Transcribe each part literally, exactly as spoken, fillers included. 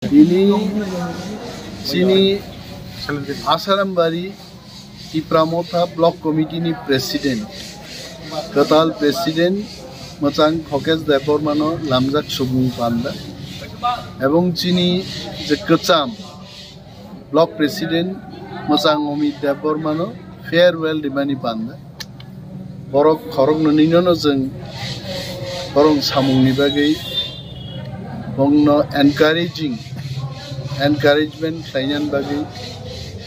Tini chini Asarambari Tipra Motha Block Committee ni President, kwtal President mwchang Khokesh Debbarma no lamjak subung panda, ebong chini je kwcham Block President mwchang Amit Debbarma no farewell rimani panda. Borok khoroknwino no chwng borok samungni bagwi bongno encouraging, encouragement khlainani bagwi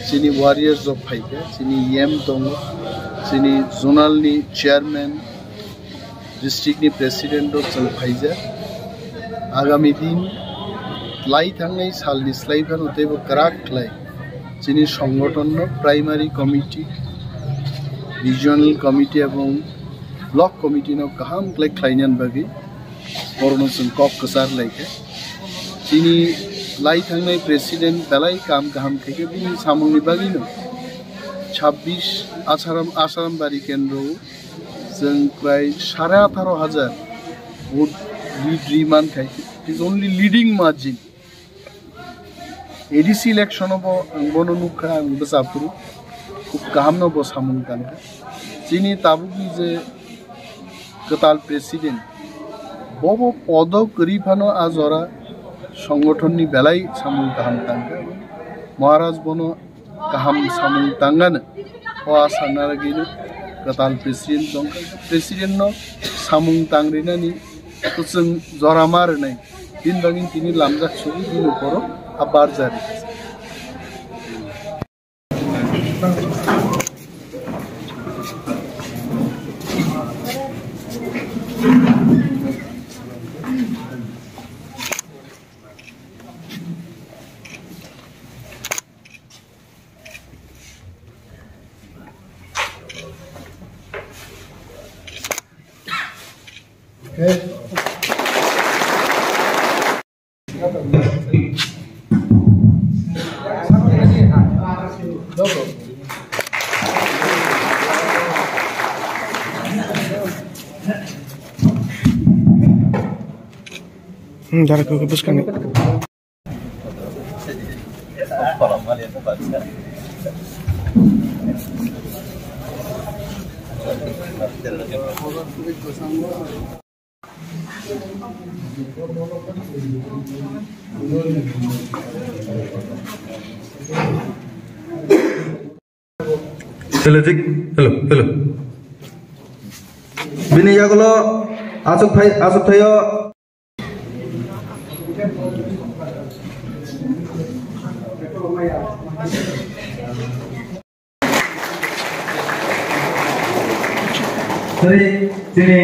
chini warriors rok phaikha, chini E M tongo, chini zonal ni chairman, district ni president rok chwng phaijak. Agami din lai thangnai salni slai phano teibo kwrak khlai chini songothon no primary committee, regional committee ebong block committee no kaham khlai khlainani bagwi borokno chwng kok kwchar laikha. Chini lai thangnai president belai kam kaham khaikha, bini samungni bagwino chabbish Asaram, Asarambari kendro chwng prai sare atharo hajar vote lead ri mankha, it is only leading margin. A D C election o bo ang bono nukha, ang bwsa phuru khub kaham no bo samung tangkha. Chini tabukni je kwtal president, bobo podo kwrwi phano a jora songothon ni belai samung kaham tangkha. Maharaj bono kaham samung tangano o asa naragino kwtal president tongkha. President no samung tangrinani kwchwng jora ma rwnai, bini bagwi tini lamjak sugi bini borok a barjari. Hmm, darah ke bus kan. Hello, Jik. Hello, hello. Bini yagulo asuk thai, asuk thaio. Sorry, sini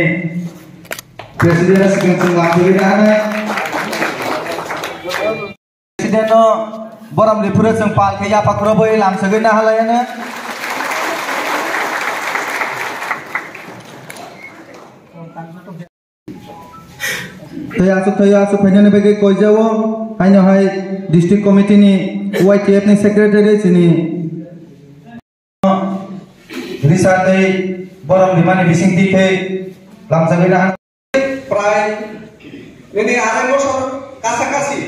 President sekian sing waktu kita ada. President no borom ripura sing pal ke ya pakro boy lam segitu nah layan. Tei aswk thaio aswk phainani bagwi koijao, haino hai district committee ni Y T F ni secretary chini risa tei borom rimani bisingtwi khe lamjagwi naha. Prai nini arai bosor kasa kasi.